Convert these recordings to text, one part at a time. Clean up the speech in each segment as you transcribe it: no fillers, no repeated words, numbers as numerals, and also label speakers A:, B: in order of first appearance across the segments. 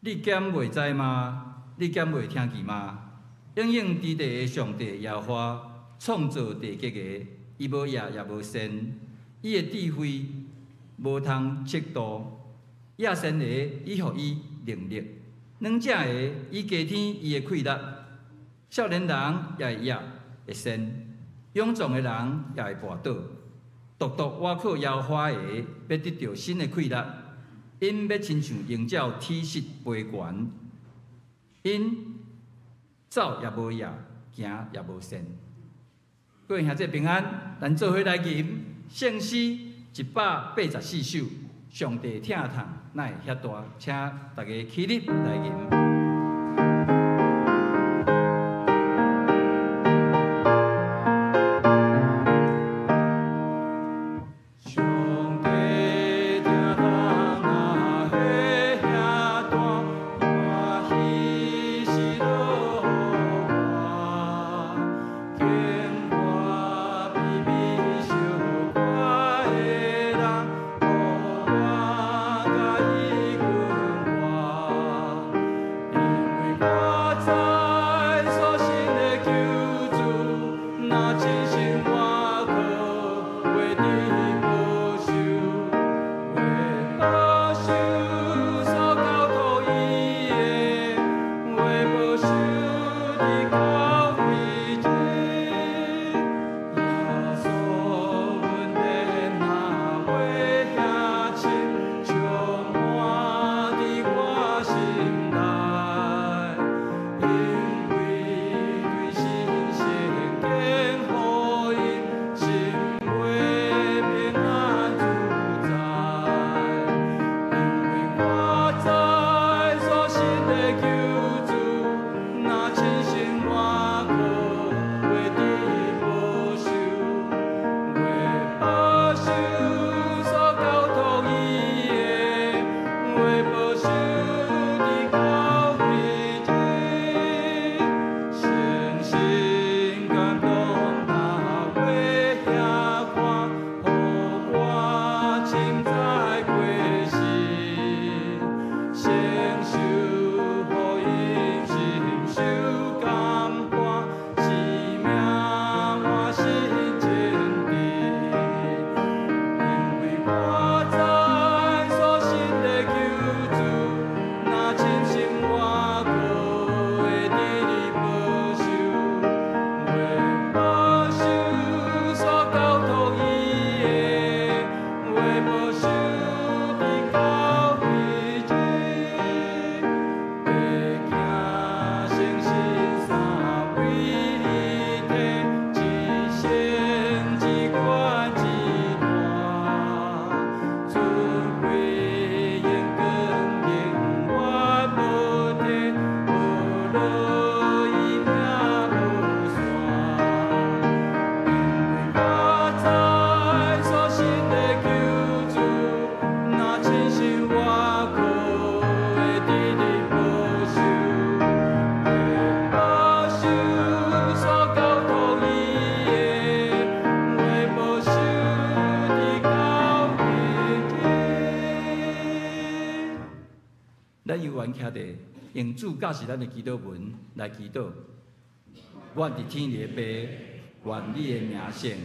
A: 你敢袂知嗎？你敢袂聽見嗎？永永佇地的上帝耶和華創造地極的，伊無業也無善，伊的智慧無通測度。野善的，伊予伊能力；軟正的，伊加添伊的氣力。少年人也會業會善，勇壯的人也會跋倒。獨獨倚靠耶和華的，欲得著新的氣力。𪜶欲親像鷹鳥體質飛懸，𪜶走也無業，行也無善。各位兄弟平安，咱做伙來吟聖詩184首，上帝疼痛哪會遐大？請大家起立來吟。咱猶原徛佇用主教示咱的祈禱文來祈禱。阮佇天裡的父，願你的名聖，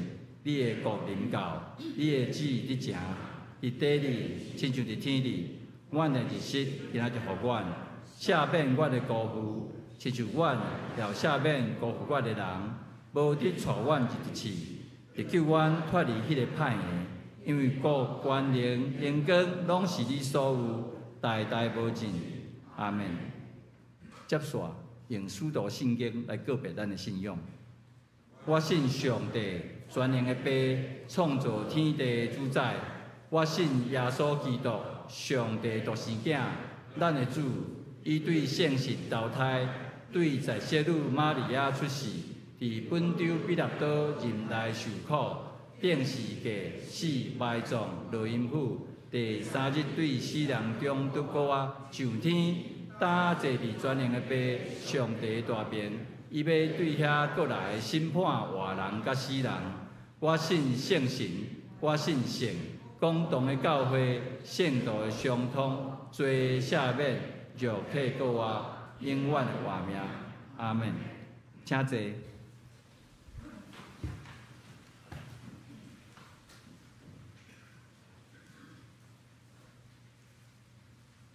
A: 你的國臨到，你的旨意得成，佇地裡親像佇天裡。阮的日食今仔日予阮，赦免阮的辜負，親像阮也赦免辜負阮的人，無得帶阮入試，得救阮脫離彼个歹的。因為國、權能、榮光，攏是你所有，代代無盡。阿們。接續用使徒信經來告白咱的信仰。我信上帝，全能的父，創造天地的主宰。我信耶穌基督，上帝獨生囝，咱的主。伊對聖神投胎，對在聖女瑪利亞出世，佇本丟彼拉多忍耐受苦，釘十字架，死埋葬，落陰府，第三日對死人中復活，上天，擔坐佇全能的父上帝大爿，伊欲對遐閣來審判活人佮死人。我信聖神，我信聖公同的教會，聖徒的相通，罪赦免，肉體閣活，永遠的活命。阿們。請坐。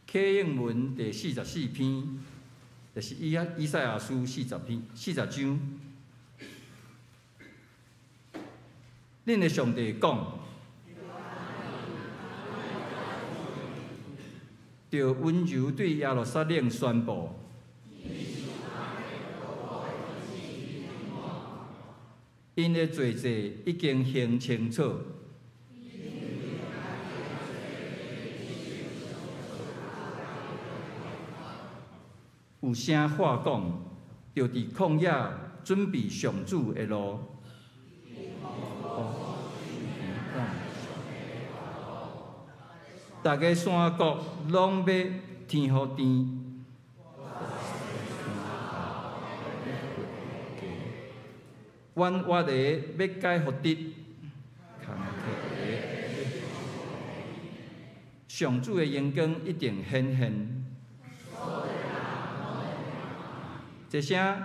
A: 啟應文第四十四篇，就是以賽亞書40篇40章。恁的上帝講，著溫柔對耶路撒冷宣布，𪜶的罪債已經還清楚。有聲喊講，著佇曠野準備上主的路。逐个山谷攏欲添予甜，彎彎的欲改予直，上主的榮光一定顯現。這聲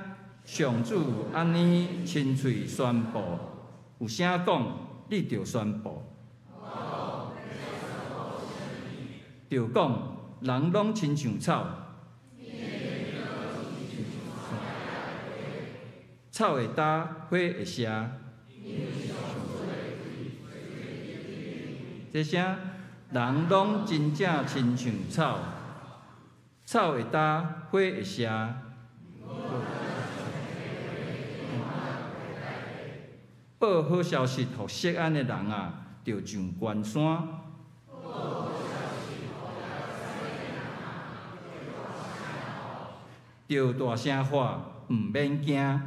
A: 上主按呢親喙宣布，有聲講，你著宣布。著講，人攏親像草，草會焦，花會謝。這聲人攏真正親像草，草會焦，花會謝。報好消息予錫安的人啊，著上懸山。著大聲喊，毋免驚。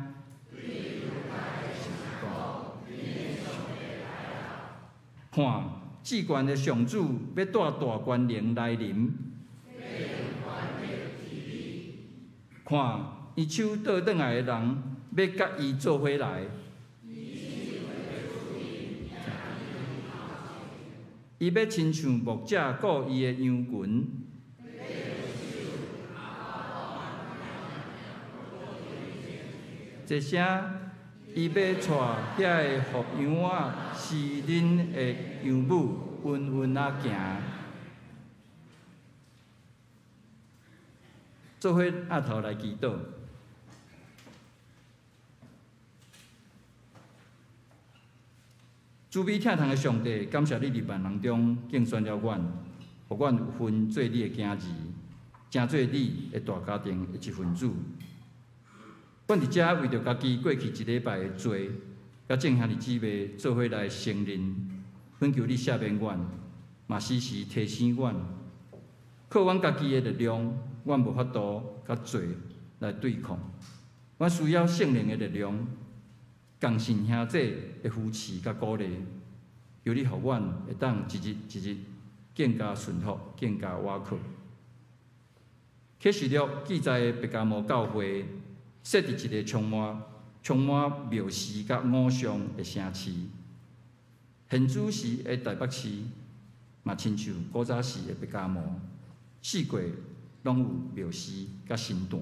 A: 看，至懸的上主欲帶大權能來臨。看，伊手倒轉來的人欲佮伊做伙來。伊欲親像牧者顧伊的羊群。這聲，伊欲帶遐个予羊仔飼恁的羊母穩穩仔行。做伙徛頭來祈禱。慈悲疼痛的上帝，感謝你佇萬人中揀選了阮，予阮有份做你的囝兒，成做你的大家庭的一份子。阮佇遮為著家己過去一禮拜的罪，佮眾兄弟姊妹做伙來承認，懇求你赦免阮，嘛時時提醒阮，靠阮家己的力量，阮無法度佮罪來對抗。阮需要聖靈的力量，共信兄弟的扶持佮鼓勵，求你予阮會當一日一日更加順服，更加倚靠。啟示錄記載的伯加摩教會設佇一个充滿廟寺佮偶像的城市，現主時的台北市，嘛親像古早時的伯加摩，四界攏有廟寺佮神壇。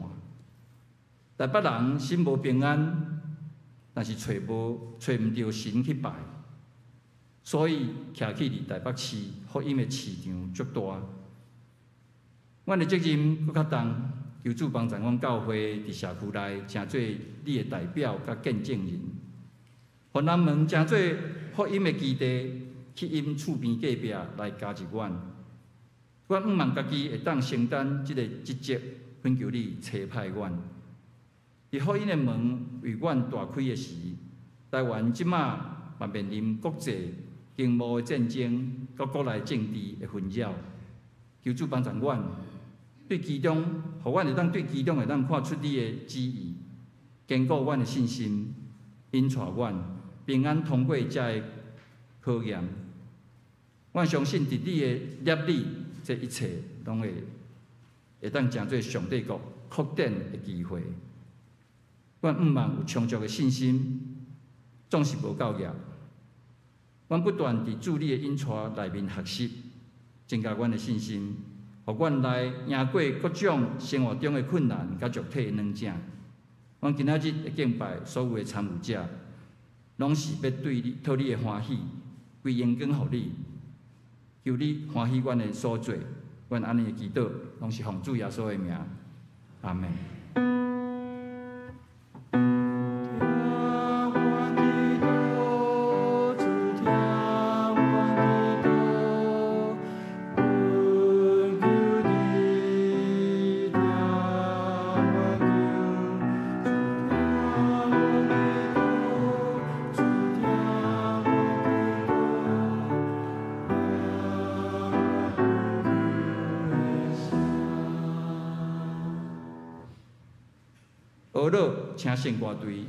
A: 台北人心無平安，但是揣毋著神去拜，所以徛起佇台北市福音的市場足大。阮的責任閣較重，求主幫助阮教會佇社區內成做你的代表佮見證人，予人們成做福音的基地，去𪜶厝邊隔壁來加入阮。阮向望家己會當承擔這个職責，懇求你差派阮。佇福音的門為阮大開的時，台灣這馬嘛面臨國際經貿的戰爭，佮國內政治的紛擾。求主幫助阮，對其中，予阮會當對其中會當看出你的旨意，堅固阮的信心，引帶阮平安通過這个考驗。阮相信佇你的摄里，這一切攏會當成做上帝國擴展的機會。阮向望有充足的信心，總是無夠額。阮不斷佇主你的引帶內面學習，增加阮的信心，予阮來贏過各種生活中的困難佮肉體的軟弱。阮今仔日的敬拜，所有的參與者，攏是欲對你討你的歡喜，歸榮光予你，求你歡喜阮的所做，阮按呢的祈禱，攏是奉主耶穌的名，阿們。
B: 聽阮祈禱，主聽阮祈禱，懇求你聽阮求，主聽阮祈禱，主聽阮祈禱，聽阮呼求的聲。
A: 呵咾，請聖歌隊，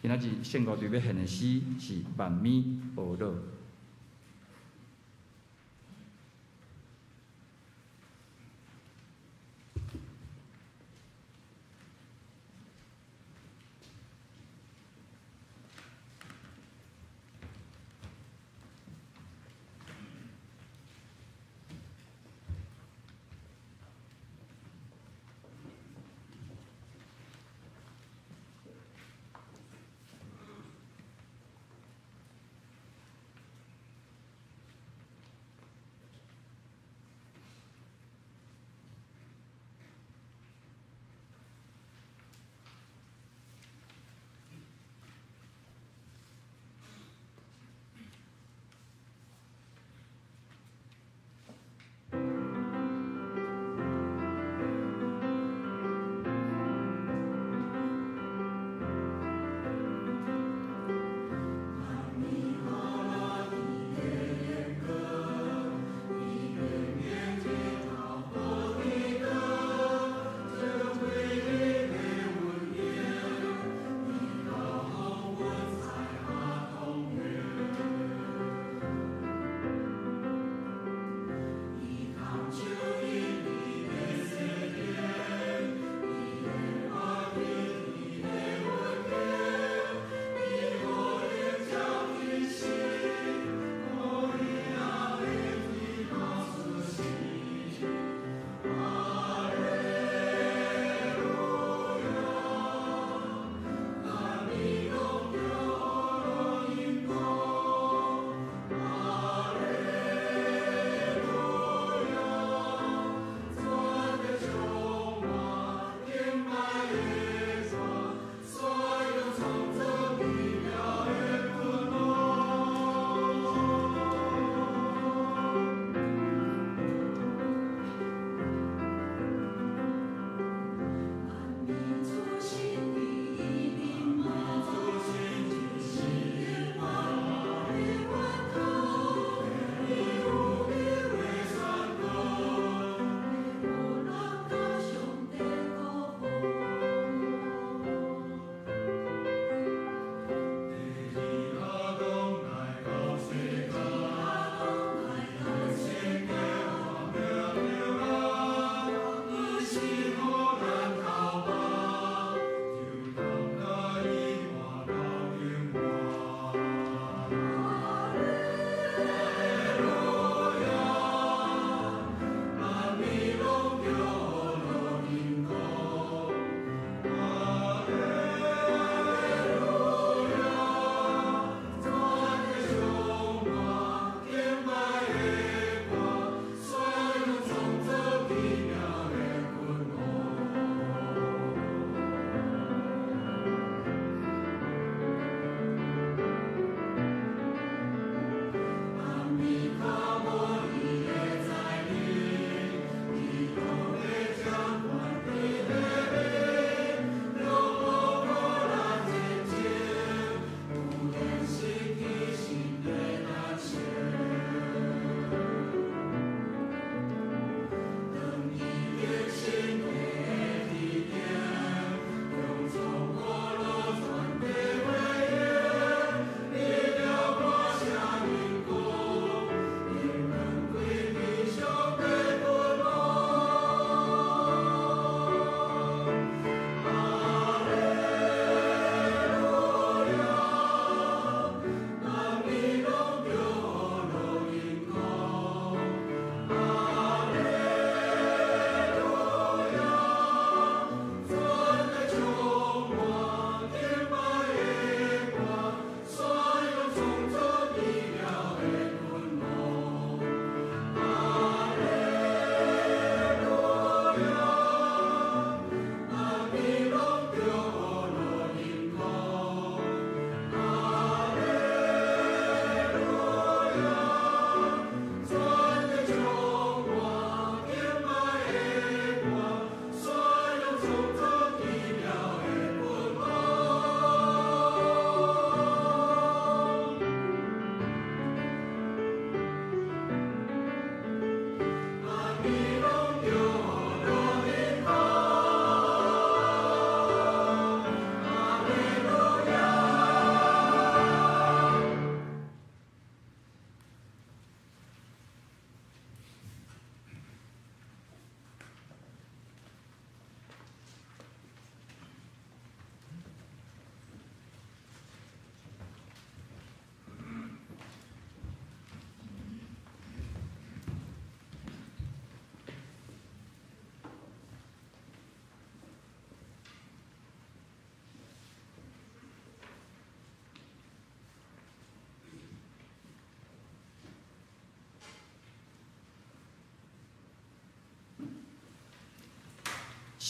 A: 今仔日聖歌隊欲獻的詩是《萬物呵咾》。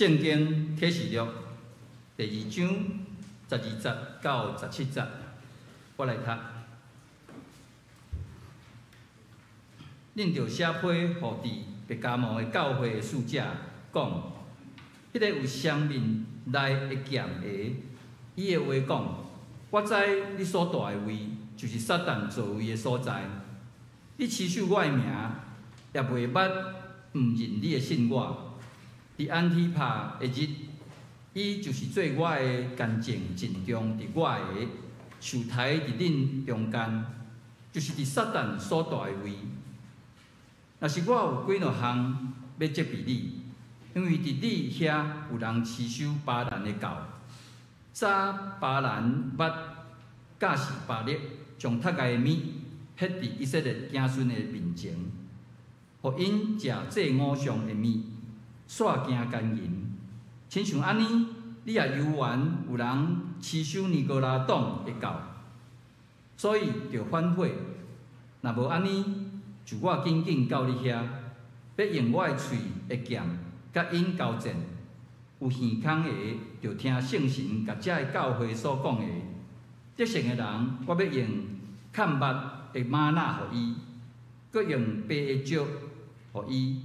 A: 聖經啟示錄第二章12節到17節，我來讀。恁著寫批予佇別迦摩的教會的使者講，彼个有雙面利的劍的，伊的話講：我知你所蹛的位，就是撒旦座位的所在。你持守我的名，也袂捌毋認你的信我。佇安提帕的日，伊就是做我的見證，盡忠佇我的受刣佇恁中間，就是佇撒旦所蹛的位。若是我有幾若項欲責備你，因為佇你遐有人持守巴蘭的教，早巴蘭捌教示巴勒，將讀該的物獻佇以色列子孫的面前，予𪜶食祭偶像的物，煞行姦淫。親像按呢，你也猶原有人持守尼哥拉黨的教，所以著反悔。若無按呢，就我緊緊到你遐，欲用我的喙的劍，佮𪜶交戰。有耳孔的，著聽聖神共這个教會所講的。得勝的人，我欲用崁目的瑪納予伊，閣用白的石予伊，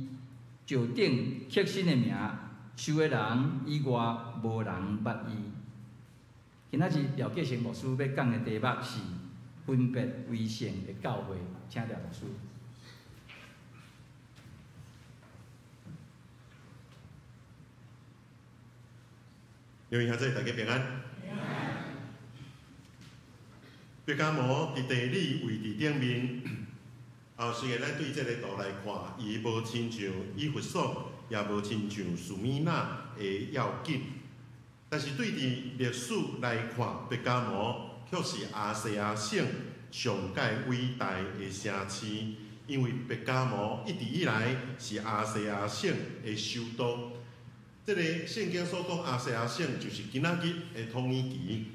A: 石頂刻新的名，收的人以外，無人捌伊。今仔日廖繼成牧師欲講的題目是分別為聖的教會，請廖牧師。
C: 各位兄弟，大家平安。別迦摩佇地理位置頂面，啊，雖然咱對這个圖來看，伊無親像以弗所，也無親像士米拿的要緊，但是對佇歷史來看，別迦摩卻是亞細亞省上蓋偉大的城市，因為別迦摩一直以來是亞細亞省的首都。這个聖經所講亞細亞省，就是今仔日的土耳其。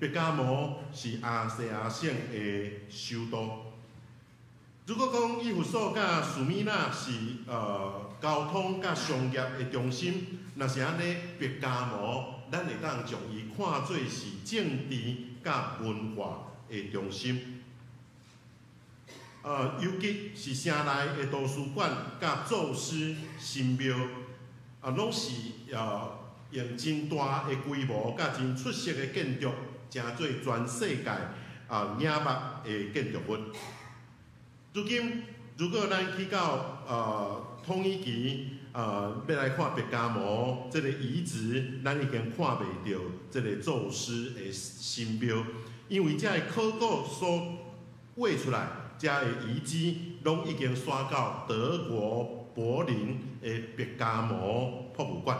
C: 別迦摩是亞細亞省的首都。如果講以弗所佮士米拿是交通佮商業的中心，若是按呢，別迦摩，咱會當將伊看做是政治佮文化的中心。尤其是城內的圖書館佮宙斯神廟，啊，攏是用真大的規模佮真出色的建築，成做全世界啊仰目的建築物。如今，如果咱去到土耳其，欲來看別迦摩這个遺址，咱已經看袂著這个宙斯的神廟，因為這个考古所挖出來，這个遺址攏已經徙到德國柏林的別迦摩博物館。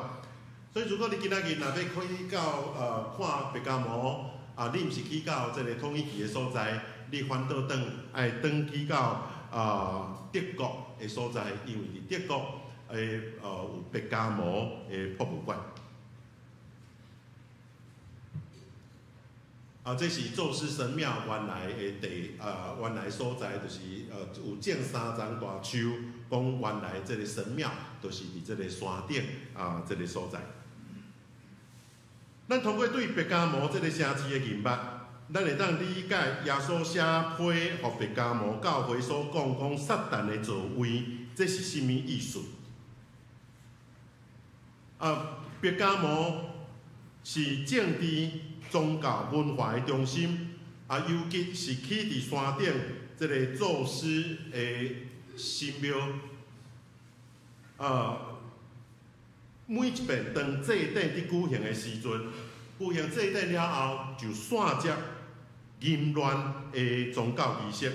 C: 所以，如果你今仔日若欲去到看別迦摩，啊，你毋是去到這个土耳其的所在，你反倒轉愛轉去到德國的所在，因為佇德國的有別迦摩的博物館。啊，這是宙斯神廟原來的地，原來所在就是有種三叢大樹，講原來這个神廟就是佇這个山頂啊，這个所在。咱通過對別迦摩這个城市的認捌，咱會當理解耶穌寫批予別迦摩教會所講講撒旦的座位，這是啥物意思？啊，別迦摩是政治、宗教、文化的中心，啊，尤其是起佇山頂這个宙斯的神廟，啊，每一遍當祭典佇舉行的時陣，舉行祭典了後，就紲接淫亂的宗教儀式，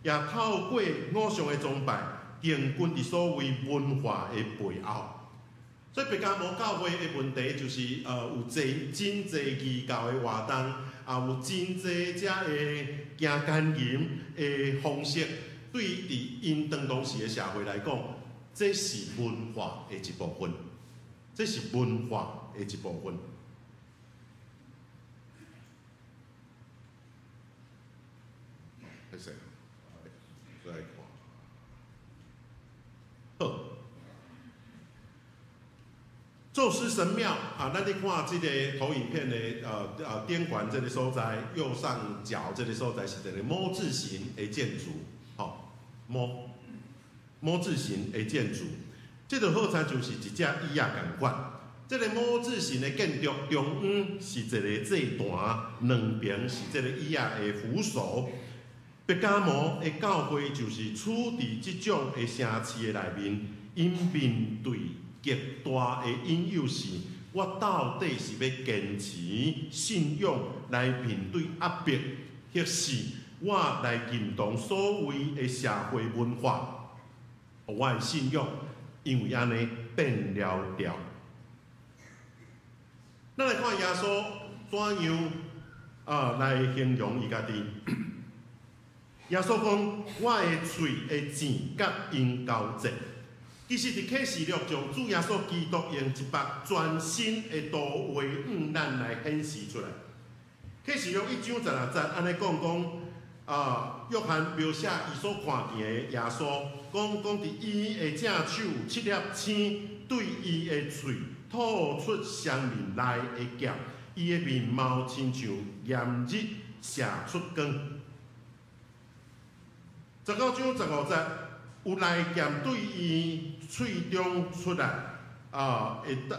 C: 也透過偶像的崇拜，定根佇所謂文化的背後。所以別迦摩教會的問題就是，有濟真濟異教的活動，也有真濟遮的行姦淫的方式，對佇𪜶當時的社會來講，這是文化的一部分，這是文化的一部分。歹勢，再來看。好，宙斯神廟啊，咱咧看這个投影片的頂懸這个所在，右上角這个所在是一个 ㄇ 字形的建築，吼，ㄇ 字形的建築，這就好親像是一隻椅仔仝款。這个 ㄇ 字形的建築中央是一个祭壇，兩邊是這个椅仔的扶手。別迦摩的教會就是處佇這種的城市的內面，𪜶面對極大的引誘是，我到底是欲堅持信仰來面對壓迫，抑是我來認同所謂的社會文化，我的信仰因為按呢變了調。咱來看耶穌怎樣來形容伊家己。耶穌講：我的喙會糋佮𪜶交戰。其實佇啟示錄中，主耶穌基督用一幅全新的圖畫，向咱來顯示出來。啟示錄1章16節按呢講講，約翰描寫伊所看見的耶穌，講講佇伊的正手有七粒星，對伊的喙吐出雙面利的劍，伊的面貌親像炎日射出光。19章15節，有利劍對伊喙中出來，會當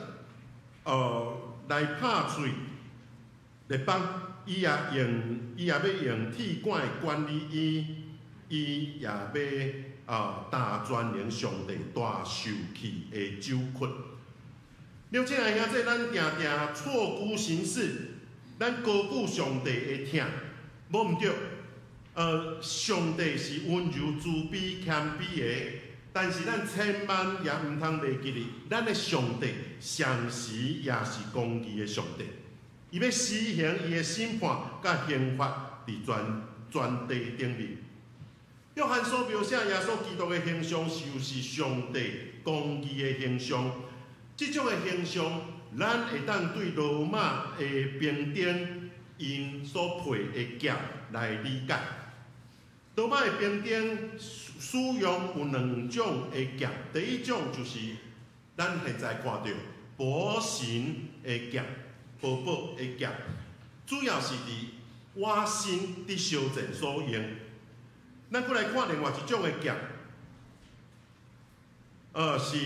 C: 來拍碎列邦，伊也欲用鐵桿管理伊，伊也欲擔全能上帝大受氣的酒窟。了，親愛兄弟，咱定定錯估形勢，咱高估上帝的疼，無毋對。上帝是溫柔、慈悲、謙卑的，但是咱千萬也毋通袂記得，咱的上帝同時也是公義的上帝，伊欲施行伊的審判佮刑罰佇全地頂面。約翰所描寫耶穌基督的形象，就是上帝公義的形象。這種的形象，咱會當對羅馬的兵丁𪜶所配的劍來理解。羅馬的兵丁使用有兩種的劍，第一種就是咱現在看著薄型的劍，薄薄的劍，主要是佇瓦身佇相戰所用。咱閣來看另外一種的劍，是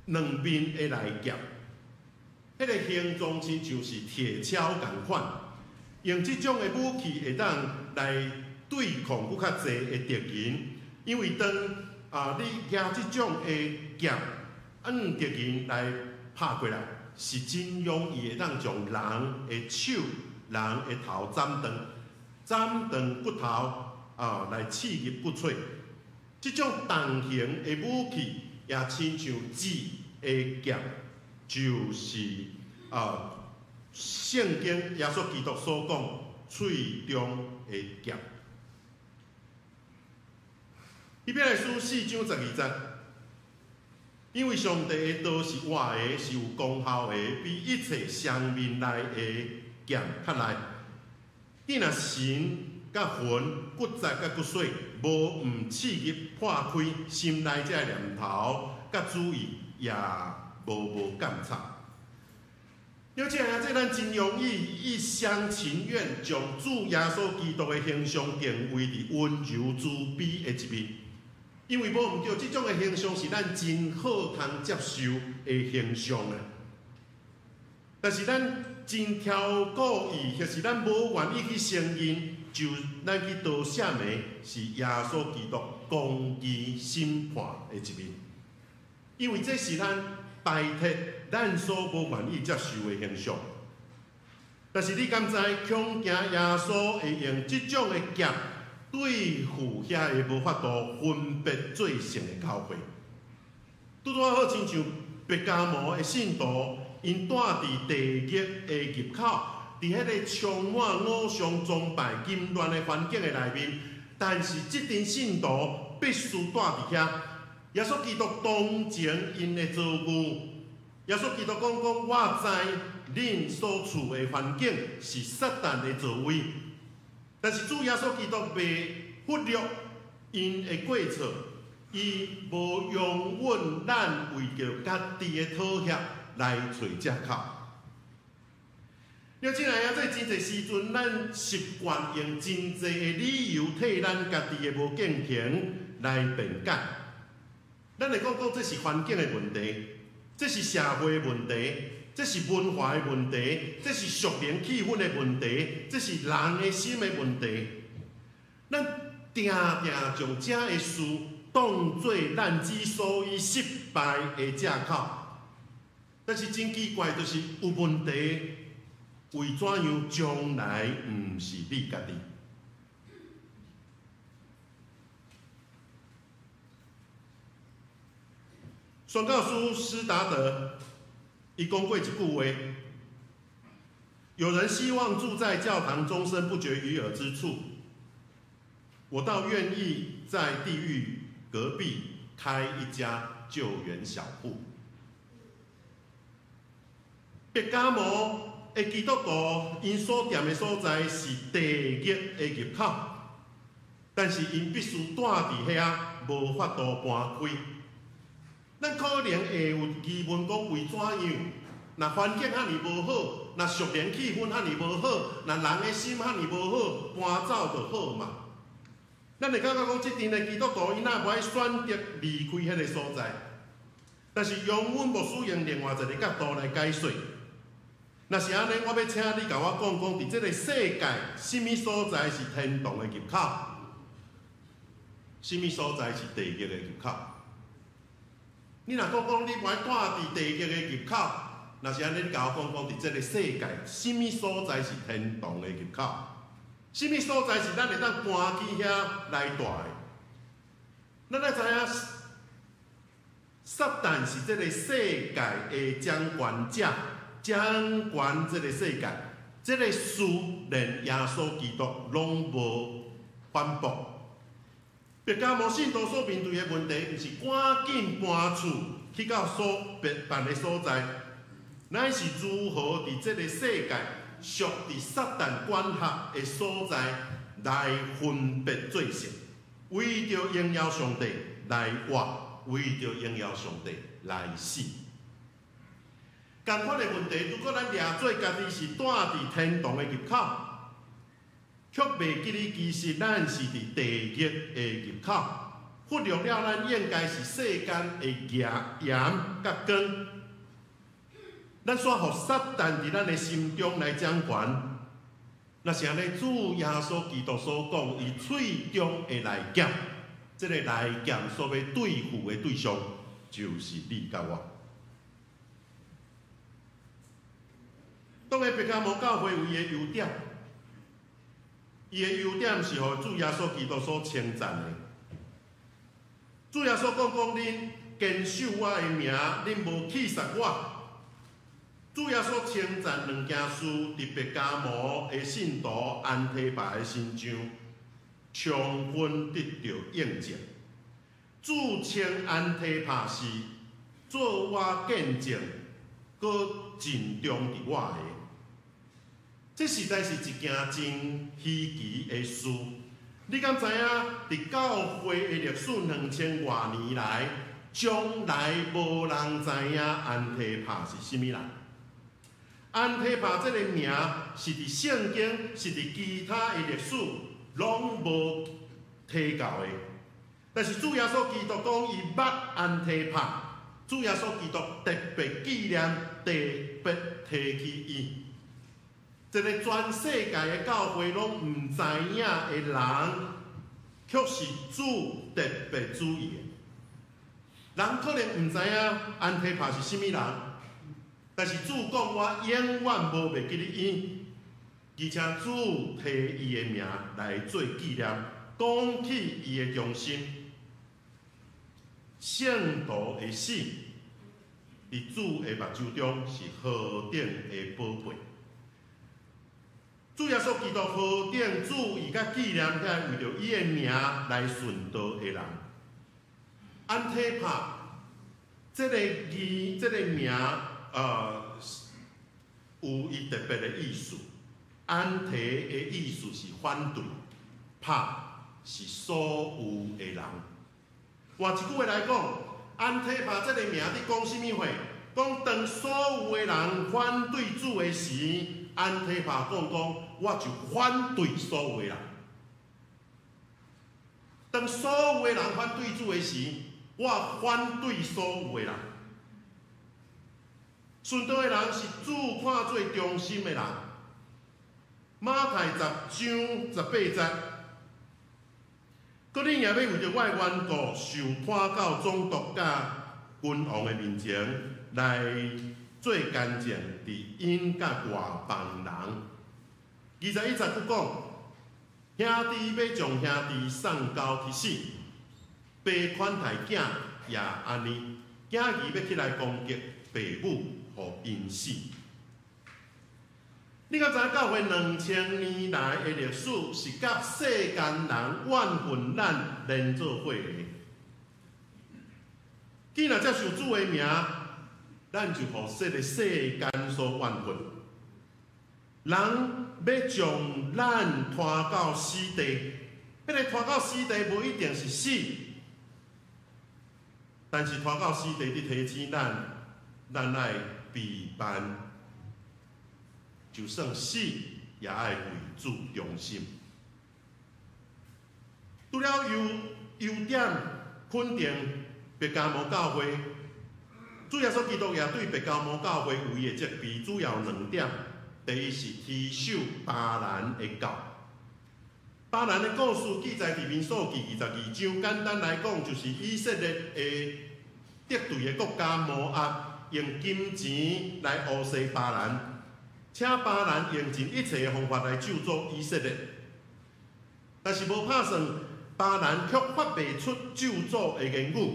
C: 兩面的利劍，彼个形狀親像是鐵鍬仝款，用這種的武器會當來對抗閣較濟的敵人，因為當你舉這種的劍，按敵人來拍過來，是真容易會當將人的手、人的頭斬斷，斬斷骨頭來刺入骨髓。這種重型的武器也親像紙的劍，就是聖經耶穌基督所講喙中的劍。希伯來書4章12節，因為上帝的道是活的，是有功效的，比一切雙面利的劍較利。你若神佮魂、骨節佮骨髓，無毋刺入破開心內這个念頭佮主意，也無鑑察。了解啊，這咱真容易一廂情願將主耶穌基督的形象定位佇溫柔慈悲的一面，因為無毋對，這種的形象是咱真好通接受的形象啊。但是咱真超過伊，或是咱無願意去承認，就咱去投射的是耶穌基督公義審判的一面，因為這是咱排斥咱所無願意接受的形象。但是你敢知，恐驚耶穌會用這種的劍對付遐个無法度分別做聖的教會？拄拄仔好親像別迦摩的信徒，𪜶住佇地獄的入口，佇彼个充滿偶像崇拜、淫亂的環境的內面，但是這陣信徒必須住佇遐。耶穌基督同情𪜶的遭遇。耶穌基督講講，我知恁所處的環境是撒旦的座位，但是主耶穌基督袂忽略𪜶的過錯。伊無容允咱為著家己的妥協來揣藉口。了，親愛的，這真濟時陣，咱習慣用真濟的理由替咱家己的無敬虔來辯解。咱會講講這是環境的問題，這是社會的問題，這是文化的問題，這是屬靈氣氛的問題，這是人的心的問題。咱定定將這个事當做咱之所以失敗的藉口。但是真奇怪，就是有問題，為怎樣將來毋是你家己？宣教師斯達德，伊講過一句話：有人希望住在教堂鐘聲不絕於耳之處，我倒願意在地獄隔壁開一家救援小鋪。別迦摩的基督徒，𪜶所踮的所在是地獄的入口，但是𪜶必須蹛佇遐，無法度搬開。咱可能會有疑問，講為怎樣？若環境遐爾無好，若屬靈氣氛遐爾無好，若人的心遐爾無好，搬走就好嘛。咱會感覺講，這陣的基督徒，𪜶若無愛選擇離開彼个所在？但是楊穩牧師用另外一个角度來解說。若是按呢，我欲請你共我講講，佇這个世界，啥物所在是天堂的入口？啥物所在是地獄的入口？你若講講你無愛蹛佇地獄的入口，若是按呢，你共我講講，佇這个世界，啥物所在是天堂的入口？啥物所在是咱會當搬去遐來蹛的？咱愛知影，撒旦是這个世界的掌權者，掌管這个世界，這个事連耶穌基督攏無反駁。別迦摩信徒所面對的問題，毋是趕緊搬厝去到所別別的所在，乃是如何佇這个世界屬佇撒旦管轄的所在來分別做聖，為著榮耀上帝來活，為著榮耀上帝來死。仝款的問題，如果咱掠做家己是蹛佇天堂的入口，卻袂記得其實咱是佇地獄的入口，忽略了咱應該是世間的鹽佮光。咱煞予撒旦佇咱的心中來掌權。若是按呢，主耶穌基督所講，伊喙中的利劍，這个利劍所欲對付的對象，就是你佮我。當然，別迦摩教會有伊的優點，伊的優點是予主耶穌基督所稱讚的。主耶穌講講，恁堅守我的名，恁無棄殺我。主耶穌稱讚兩件事，佇別迦摩的信徒安提帕的身上，充分得著印證。主稱安提帕是做我見證，閣盡忠佇我的。這實在是一件真稀奇的事。你敢知影？佇教會的歷史2000外年來，從來無人知影安提帕是啥物人。安提帕這个名是佇聖經，是佇其他的歷史攏無提到的。但是主耶穌基督講，伊捌安提帕，主耶穌基督特別紀念，特別提起伊。一个全世界的教會攏毋知影的人，卻是主特別注意的。人可能毋知影安提帕是啥物人，但是主講我永遠無袂記得伊，而且主提伊的名來做紀念，講起伊的忠心。聖徒的死，佇主的目睭中是何等的寶貝。主耶穌基督何等注意佮紀念遐為著伊的名來殉道的人。安提帕這个字、這个名，有伊特別的意思。安提的意思是反對，帕是所有的人。換一句話來講，安提帕這個名佇講啥物話？講當所有的人反對主的時，安提帕講講，我就反對所有的人。當所有的人反對主的時，我反對所有的人。殉道的人是主看做忠心的人。馬太10章18節，閣恁也欲為著我的緣故，受拖到總督佮君王的面前來做見證，佇𪜶佮外邦人。21節閣講，兄弟欲將兄弟送交去死，爸款待囝也按呢，囝兒欲起來攻擊爸母，予𪜶死。你敢知影教會2000年來的歷史是佮世間人怨恨咱連做伙的？既然接受主的名，咱就予這個世間所怨恨。人欲將咱拖到死地，彼個拖到死地無一定是死，但是拖到死地，佇提醒咱，咱愛避辦。就算死，也愛為主忠心。除了優優點肯定別迦摩教會，主耶穌基督也對別迦摩教會有伊的責備，主要兩點。第一是持守巴蘭的教。巴蘭的故事記載佇民數記22章，簡單來講，就是以色列的敵對的國家摩押，用金錢來烏勢巴蘭。請巴蘭用盡一切的方法來咒詛以色列，但是無拍算，巴蘭卻發袂出咒詛的言語，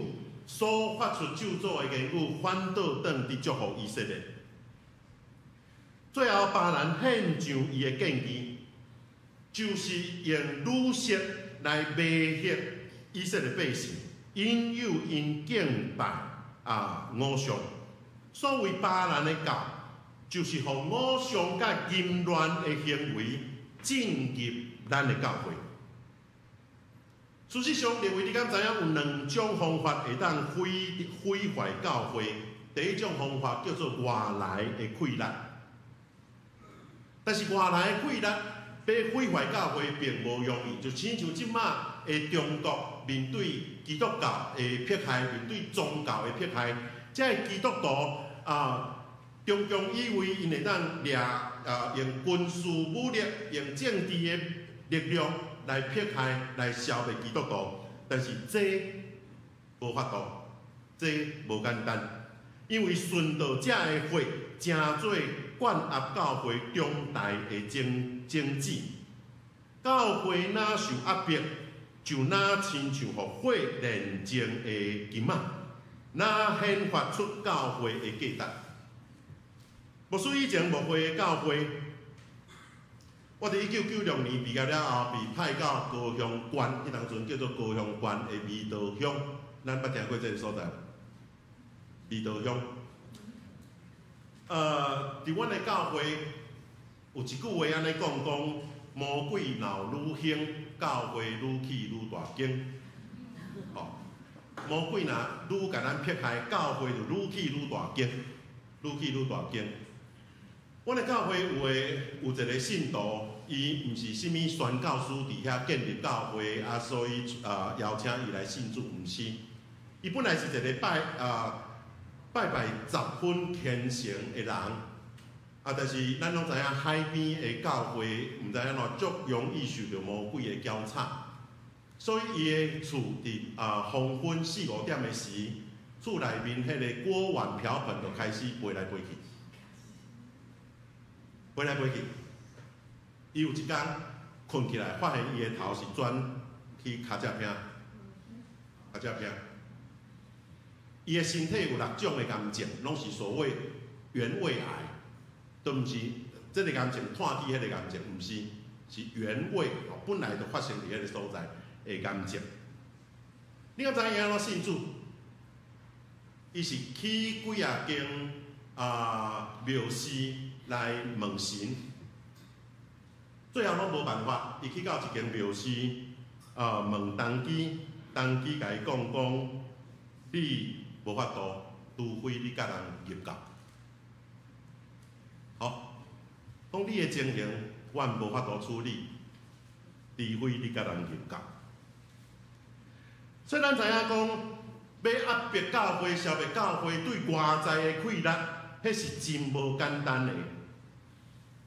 C: 所發出咒詛的言語，反倒轉佇祝福以色列。最後，巴蘭獻上伊的建議，就是用女色來迷惑以色列百姓，引誘𪜶敬拜偶像。所謂巴蘭的教，就是予偶像佮淫亂的行為進入咱的教會。事實上，各位你敢知影有兩種方法會當毀壞教會？第一種方法叫做外來的氣力，但是外來的氣力欲毀壞教會並無容易，就親像這馬的中國面對基督教的迫害，面對宗教的迫害，這个基督徒啊，中共以為𪜶會當掠啊，用軍事武力、用政治的力量來迫害、來消滅基督徒，但是這無法度，這無簡單，因為殉道者的血成做灌壓教會中大的種種子，教會若受壓迫，就若親像予火煉淨的金仔，若顯發出教會的價值。牧師以前牧會的教會，我佇1996年畢業了後，被派到高雄縣，彼當陣叫做高雄縣的美道鄉，咱捌聽過這个所在無？美道鄉。佇阮的教會有一句話按呢講講：魔鬼若愈興，教會愈起愈大間。吼，魔鬼若愈共咱迫害，教會就愈起愈大間，愈起愈大間。阮的教會有的有一个信徒，伊毋是啥物宣教師佇遐建立教會啊，所以邀請伊來信主，毋是。伊本來是一个拜拜十分虔誠的人，啊，但是咱攏知影海邊的教會，毋知按怎足容易受著魔鬼的攪吵，所以伊的厝佇黃昏四五點的時，厝內面彼个鍋碗瓢盆就開始飛來飛去。飛來飛去，伊有一工睏起來，發現伊的頭是轉去跤脊坪，跤脊坪。伊的身體有六種的癌症，攏是所謂原位癌，都毋是這个癌症炭去彼个癌症，毋是，是原位，本來就發生佇彼个所在的癌症。你敢知影伊按怎信主？伊是去幾仔間廟寺來問神，最後攏無辦法，伊去到一間廟寺，問童乩，動機共伊講講，你無法度，除非你佮人入教。好，講你的情形，阮無法度處理，除非你佮人入教。所以咱知影講，欲壓迫教會、消滅教會對外在的氣力，彼是真無簡單的。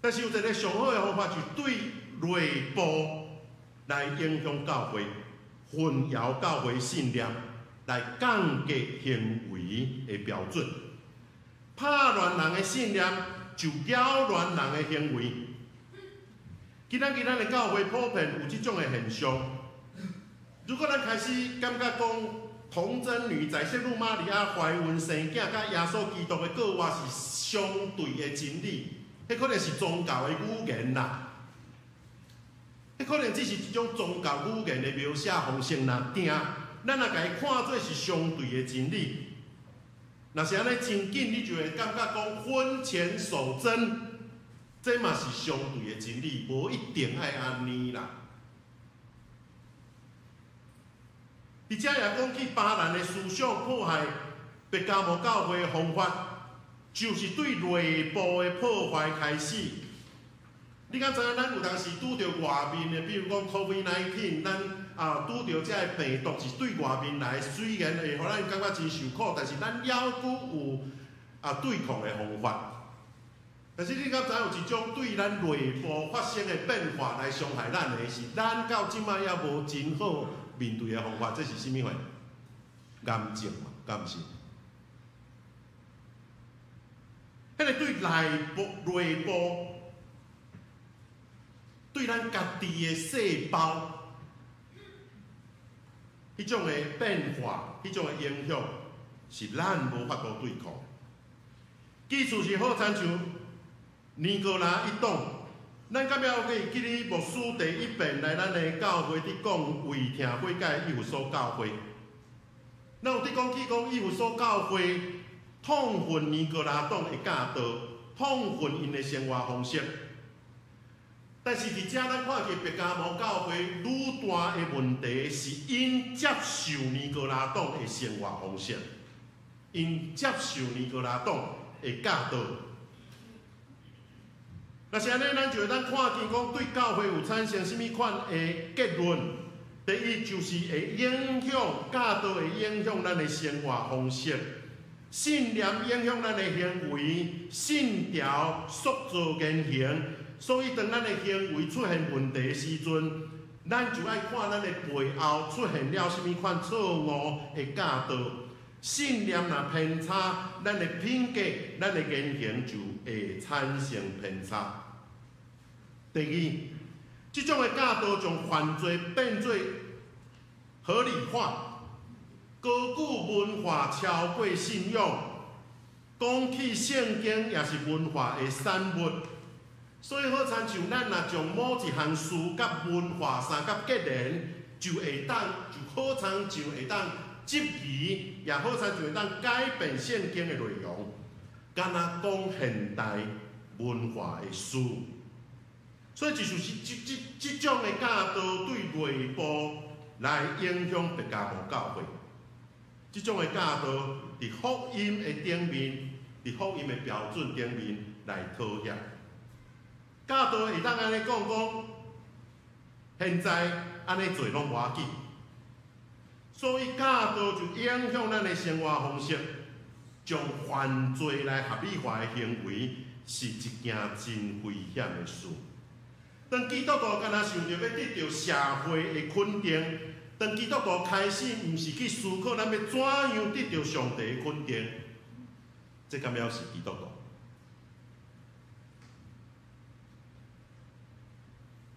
C: 但是有一个上好的方法，就對內部來影響教會，混淆教會信念，來降低行為的標準，拍亂人的信念，就擾亂人的行為。今仔日咱的教會普遍有這種的現象。如果咱開始感覺講，童貞女在聖母瑪利亞懷孕生囝，佮耶穌基督的過活是相對的真理，彼可能是宗教的語言啦。彼可能只是一種宗教語言的描寫方式，若定，咱若共伊看做是相對的真理，若是按呢真緊，你就會感覺講婚前守貞，這嘛是相對的真理，無一定愛按呢啦。佇遮也講起巴蘭的思想迫害伯加摩教會的方法，就是對內部的破壞開始。你敢知影？咱有當時拄著外面的，比如講 COVID-19，咱啊拄著這个病毒是對外面來，雖然會予咱感覺真受苦，但是咱猶閣有啊對抗的方法。但是你敢知影有一種對咱內部發生的變化來傷害咱的，是咱到這擺猶無真好面對的方法，這是啥物貨？癌症嘛，敢毋是？彼个對內部對咱家己的細胞，彼種的變化、彼種的影響，是咱無法度對抗。意思是好親像尼哥拉一黨，咱敢猶會記得牧師第一遍來咱的教會佇講為疼悔改以弗所教會，咱有佇講起講以弗所教會痛恨尼哥拉黨的教導，痛恨𪜶的生活方式。但是佇遮咱看見伯加摩教會愈大的問題是𪜶接受尼哥拉黨的生活方式，𪜶接受尼哥拉黨的教導。若是按呢，咱就會當看見講對教會有產生啥物款的結論。第一就是會影響教導，會影響咱的生活方式，信念影響咱的行為，信條塑造言行。所以，當咱的行為出現問題的時陣，咱就愛看咱的背後出現了啥物款錯誤的教導。信念若偏差，咱的品格、咱的言行就會產生偏差。第二，這種的教導將犯罪變做合理化，高舉文化超過信仰，講起聖經也是文化的產物。所以好親像咱若將某一項事佮文化相佮結連，就會當就好親像會當質疑，也好親像會當改變聖經的內容，敢若講現代文化的事。所以就是這種的教導對內部來影響伯加摩教會，這種的教導佇福音的頂面，佇福音的標準頂面來妥協。教導會當按呢講講，現在按呢做攏無要緊，所以教導就影響咱的生活方式，將犯罪來合理化的行為，是一件真危險的事。當基督徒敢若想著欲得著社會的肯定，當基督徒開始毋是去思考咱欲怎樣得著上帝的肯定，這敢猶是基督徒？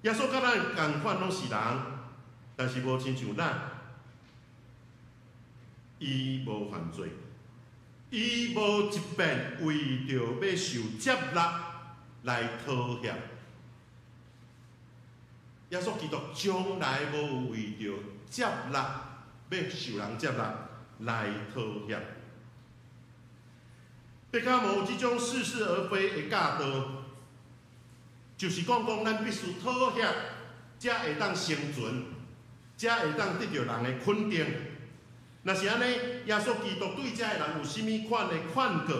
C: 耶穌佮咱仝款攏是人，但是無親像咱，伊無犯罪，伊無一遍為著欲受接納來妥協。耶穌基督從來無為著接納欲受人接納來妥協。伯加摩有這種似是而非的教導。就是講講，咱必須妥協，才會當生存。才會當得著人的肯定。若是按呢，耶穌基督對遮的人有啥物款的勸告？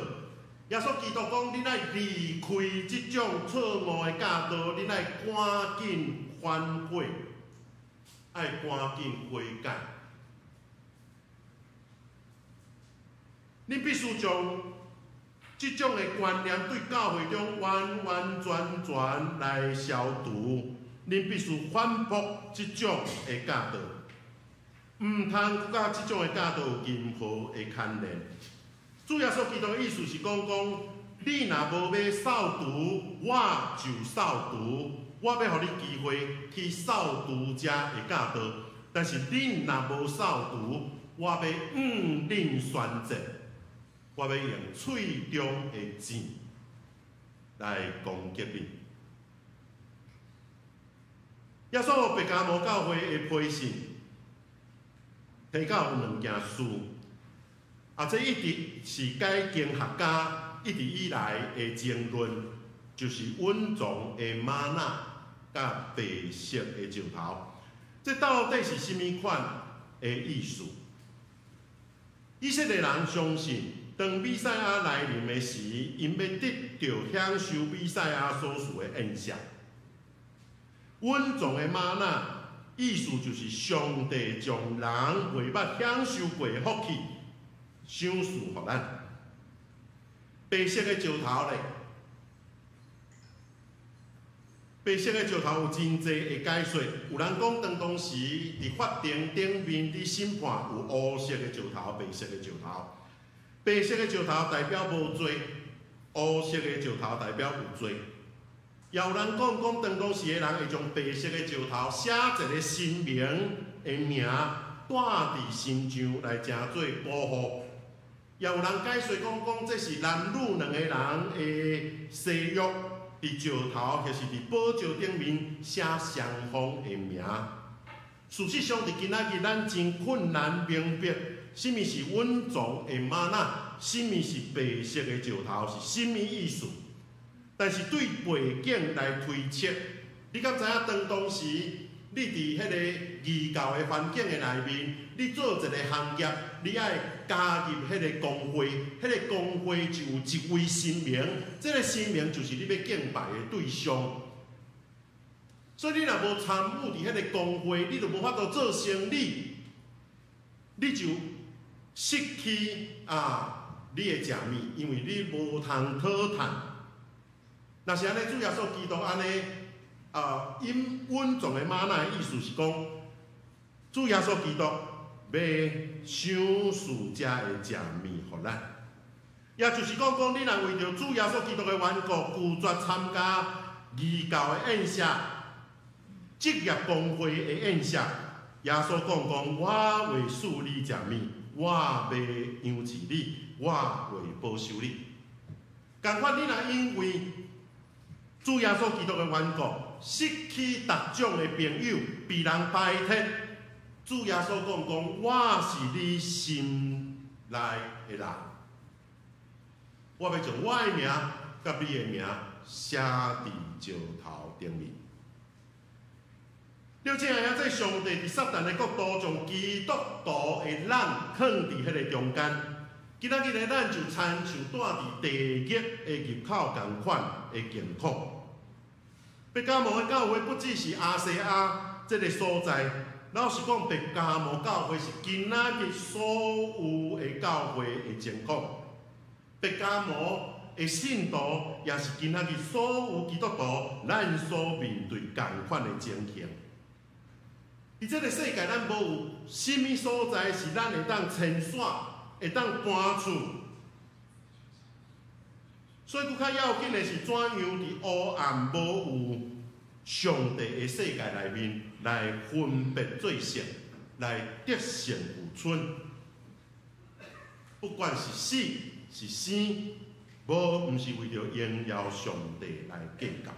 C: 耶穌基督講：恁愛離開這種錯誤的教導，恁愛趕緊反悔，愛趕緊悔改。恁必須將這種的觀念對教會中完完全全來消除。恁必須反駁這種的教導，毋通佮這種的教導有任何的牽連。主耶穌基督的意思是講講，你若無欲掃除，我就掃除。我欲予你機會去掃除遮的教導，但是恁若無掃除，我欲向恁宣戰，我欲用喙中的箭來攻擊恁。耶穌予伯加摩教會的批信，提到有兩件事，啊，這一直是解經學家一直以來的爭論，就是隱藏的嗎哪佮白色的石頭，這到底是啥物款的意思？以色列人相信，當彌賽亞來臨的時，𪜶欲得著享受彌賽亞所賜的宴席。隱藏的嗎哪，意思就是上帝將人袂捌享受過的福氣賞賜予咱。白色的石頭咧，白色的石頭有真濟的解說。有人講，當當時佇法庭頂面佇審判有烏色的石頭、白色的石頭。白色的石頭代表無罪，烏色的石頭代表有罪。也有人講，講當當時的人會將白色的石頭寫一个神明的名，帶佇身上來成做保護。也有人解說講，講這是男女兩个人的誓約，佇石頭或是佇寶石頂面寫雙方的名。事實上，佇今仔日咱真困難明白，啥物是隱藏的嗎哪，啥物是白色的石頭，是啥物意思？但是對背景來推測，你敢知影？當當時你佇彼個異教的環境的內面，你做一个行業，你愛加入彼个公會，彼个公會就有一位神明，這个神明就是你欲敬拜的對象。所以你若無參與佇彼个公會，你就無法度做生理，你就失去啊你的食物，因為你無通討趁。若是按呢，主耶穌基督按呢，啊，隱隱藏的嗎哪的意思是講，主耶穌基督欲賞賜遮的食物予咱，也就是講講，你若為著主耶穌基督的緣故，拒絕參加異教的宴席、職業公會的宴席，耶穌講講，我會賜你食物，我欲養飼你，我會保守你。仝款，你若因為主耶穌基督的緣故，失去逐種的朋友，被人排斥。主耶穌講講，我是你心內的人，我欲將我的名佮你的名寫佇石頭頂面。了，親愛的，這上帝佇撒旦的國度，將基督徒的咱囥佇彼个中間。今仔日呢，咱就親像蹛佇地獄的入口仝款的境況。伯加摩的教會不只是亞細亞這个所在，老實講，伯加摩教會是今仔日所有的教會的情況。伯加摩的信徒也是今仔日所有基督徒咱所面對仝款的情形。佇這个世界，咱無有啥物所在是咱會當遷徙，會當搬厝。所以，閣較要緊的是，怎樣佇黑暗無有上帝的世界內面，來分別做聖，來得勝有剩。不管是死是生，無毋是為著榮耀上帝來計較。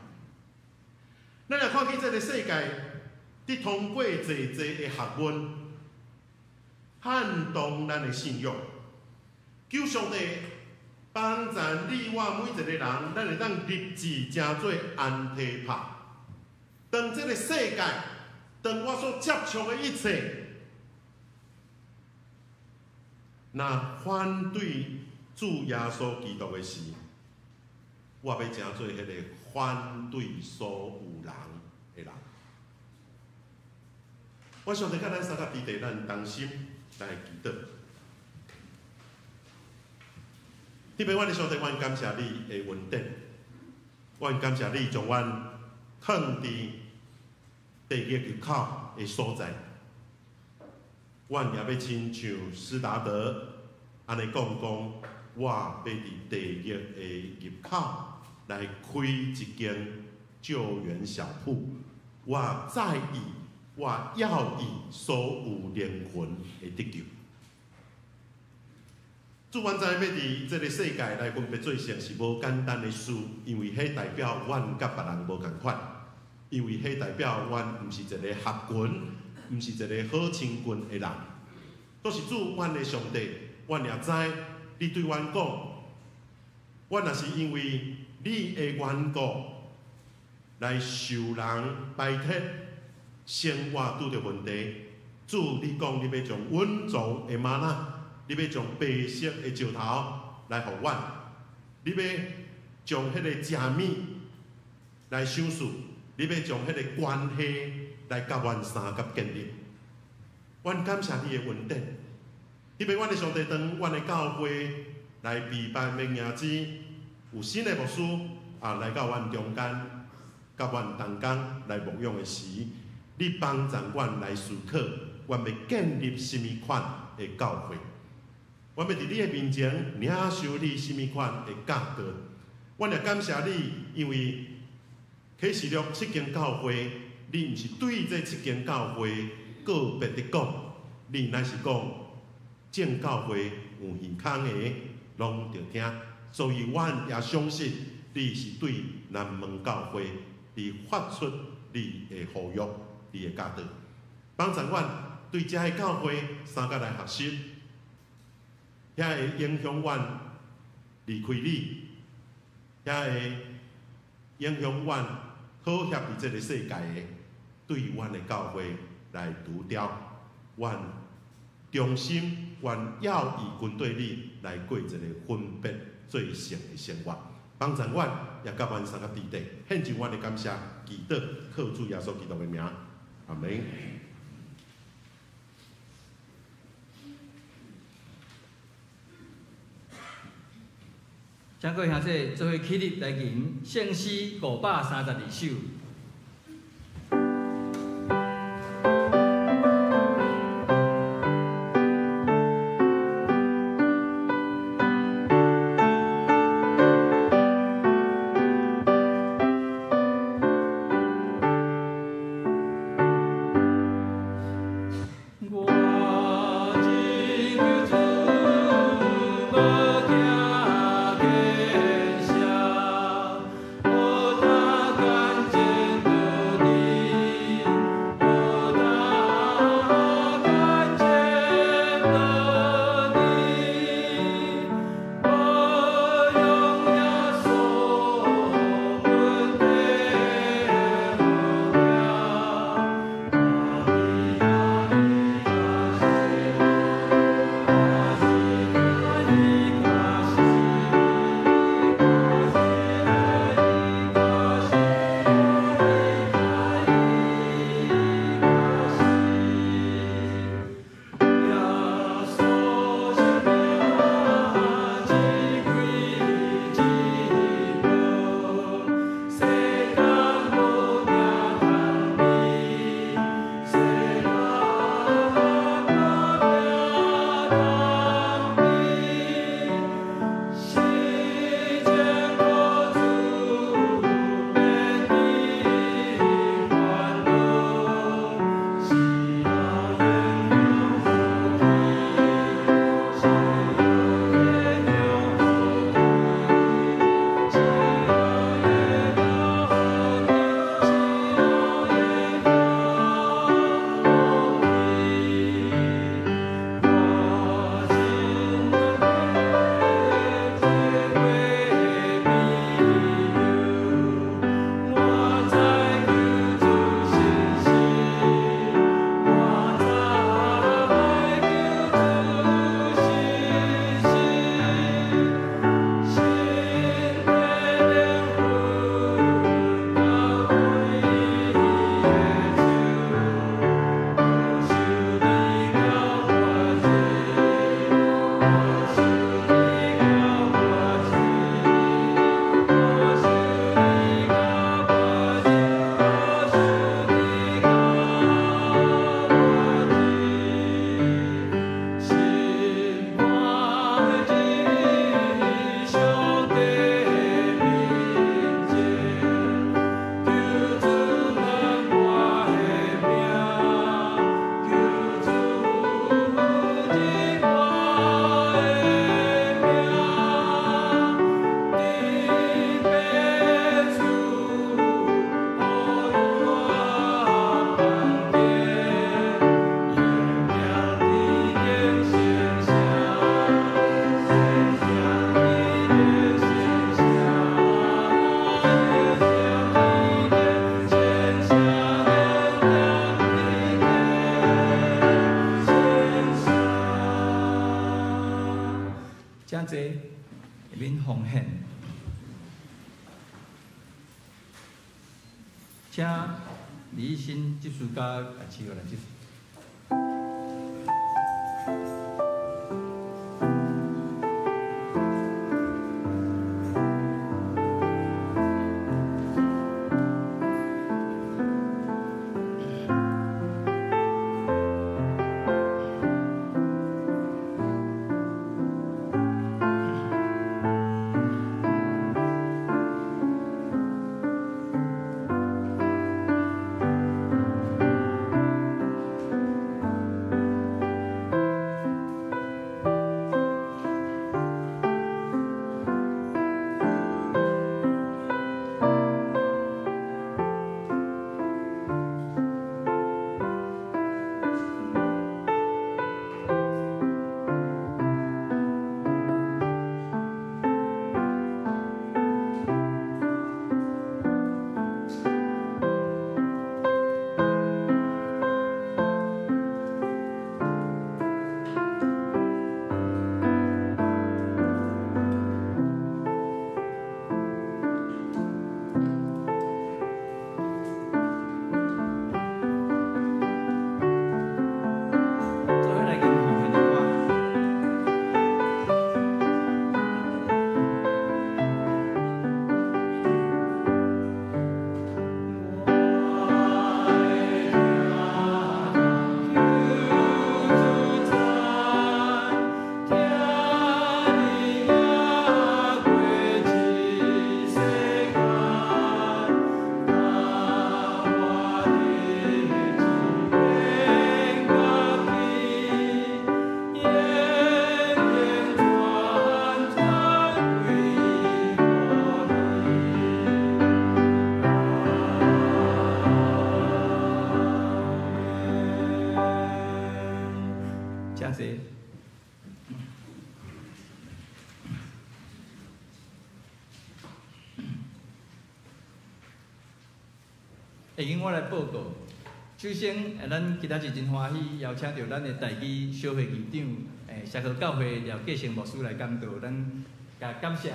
C: 咱若看見這个世界，佇通過濟濟的學問，撼動咱的信仰，求上帝幫助你我每一个人，咱會當立志成做安提帕。當這个世界當我所接觸的一切，若反對主耶穌基督的時，我欲成做彼個反對所有人的人。我上帝佮咱三个弟弟，咱同心來祈禱。特別阮的上帝，阮感謝你的恩典，阮感謝你將阮囥佇地獄入口的所在。阮也欲親像斯達德按呢講講，我欲佇地獄的入口來開一間救援小鋪，我在意，我要以所有靈魂的得救。主，阮知影欲佇這个世界來分別做聖是無簡單的事，因為彼代表阮佮別人無仝款，因為彼代表阮毋是一个合群，毋是一个好親近的人。都是主，阮的上帝，阮也知你對阮講，阮若是因為你的緣故來受人排斥，生活拄著問題，主，你講你欲將隱藏的嗎哪，你欲將白色的石頭來予阮，你欲將彼个食物來賞賜，你欲將彼个關係來佮阮相佮建立。阮感謝你的恩典，彼欲阮的上帝，當阮的教會來備辦明年子有新的牧師啊來到阮中間，佮阮同工來牧養的時，你幫助阮來思考，阮欲建立啥物款的教會，阮欲佇你的面前領受你啥物款的教導。阮也感謝你，因為啟示錄七間教會，你毋是對這七間教會個別的講，你乃是講眾教會有耳孔的攏著聽，所以阮也相信你是對南門教會，你發出你的呼籲，你的教導，幫助阮對遮个教會三角來學習，遐會影響阮離開你，遐會影響阮妥協佇這个世界的，對阮的教會來除掉，阮忠心，阮要以跟對你來過一个分別做聖的生活，幫助阮，也佮阮三个弟弟，獻上阮的感謝，祈禱靠主耶穌基督的名，阿們。
A: 請各位兄弟做伙起立來吟聖詩532首。我真求主，無驚見請坐，免奉獻。請李醫生執事甲市來執事。下我來報告。首先，咱今仔日真歡喜邀請著咱的台語小會議長，社科教會廖繼成牧師來講道，咱共感謝。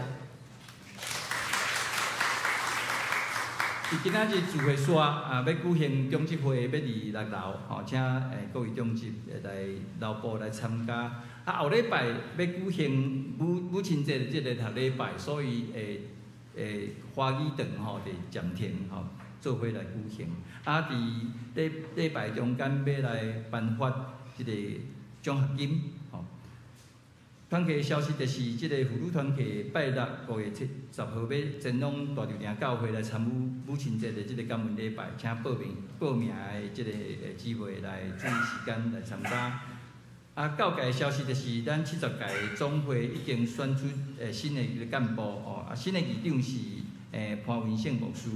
A: 佇今仔日聚會煞啊，欲舉行長執會，欲佇六樓吼，請各位長執來留步來參加。啊，後禮拜欲舉行母親節這個頭禮拜，所以華語堂吼佇暫停吼。做伙來舉行，啊！佇禮拜中間欲來頒發這個獎學金，吼。團契消息就是，這個婦女團契拜六5月10號欲前往大稻埕教會來參與母親節的這個感恩禮拜，請報名的這個姊妹來注意時間來參加。啊，教界消息就是，咱70屆總會已經選出新的一個幹部，哦，啊，新的議長是潘文勝牧師。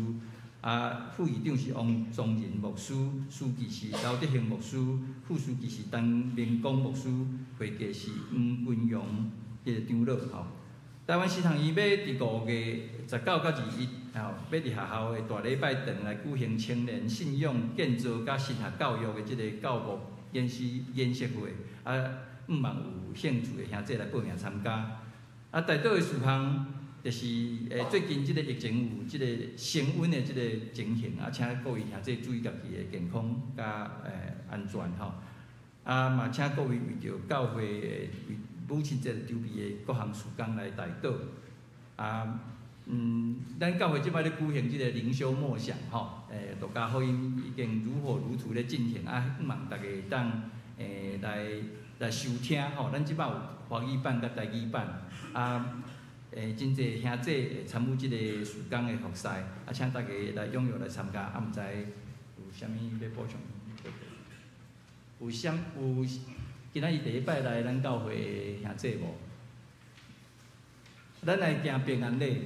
A: 啊，副議長是王宗仁牧師，書記是劉德興牧師，副書記是陳明光牧師，會計是黃君陽這個長老吼。台灣師學院欲佇5月19到21，吼，欲佇學校的大禮拜堂來舉行青年信仰建造佮神學教育的這个教牧研習會，啊，向望有興趣的兄弟來報名參加。啊，代禱的事項。就是最近這个疫情有這个升溫的這个情形，啊，請各位兄弟注意家己的健康佮安全吼。啊，嘛請各位為著教會的為母親節籌備的各項事工來代禱。啊，咱教會這擺咧舉行這个靈修默想吼，路加福音已經如火如荼咧進行，啊，向望大家會當來收聽吼。咱這擺有華語版佮台語版，啊。真濟兄弟會參與這个事工的服事，啊，請大家來踴躍來參加。啊，毋知有啥物欲補充？有啥有今仔日第一擺來咱教會的兄弟無？咱來行平安禮。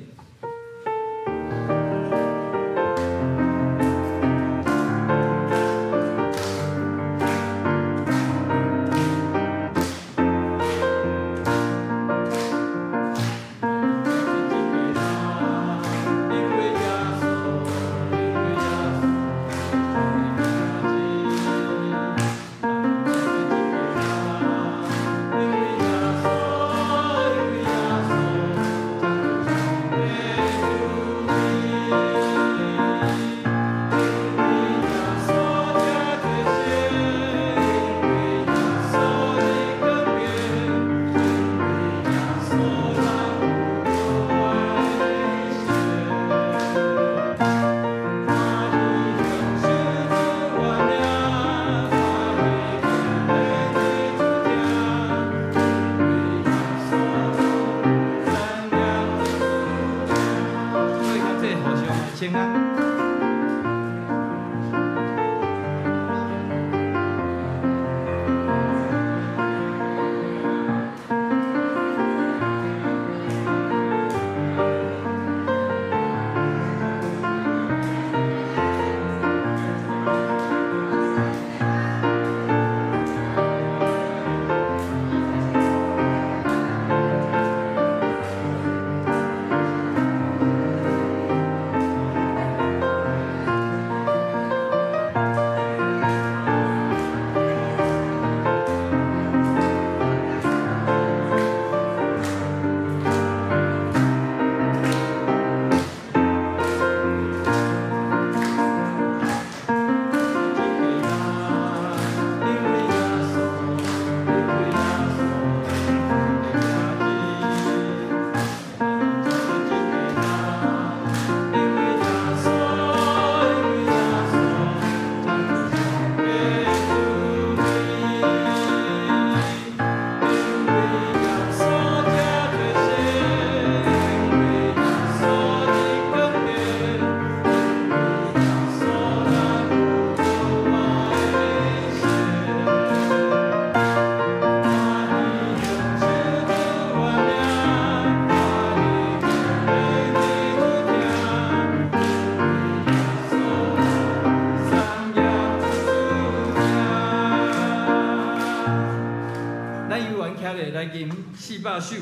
A: 400首，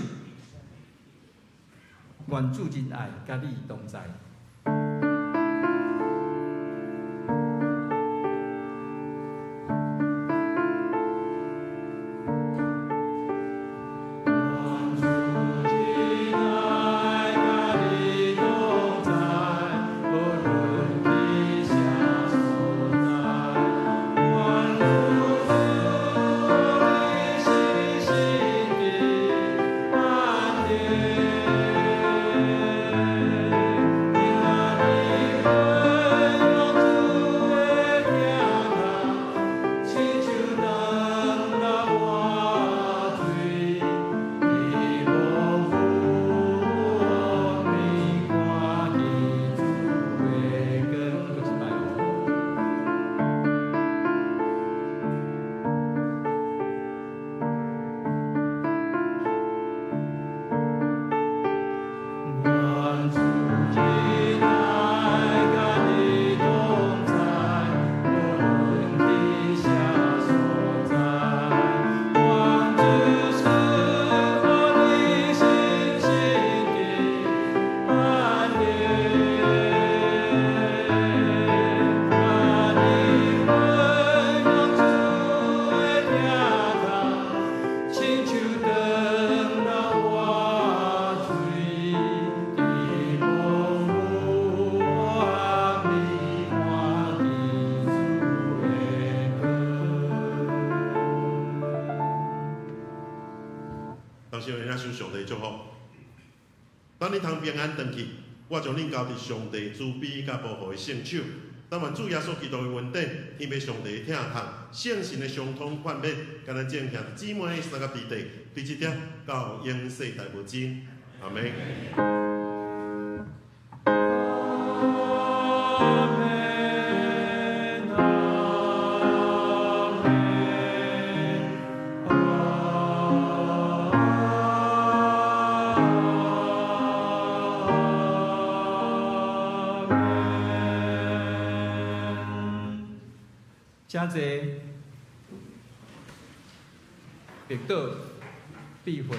A: 願主真愛佮你同在。
C: 受上帝祝福，等恁通平安轉去，我將恁交佇上帝慈悲佮保護的聖手。但願主耶穌基督的恩典，天父上帝的疼痛，聖神的相通勸勉，佮咱眾兄弟姊妹三个弟弟，對這點到永世代無盡。阿們。
A: 請坐，默禱，闭会。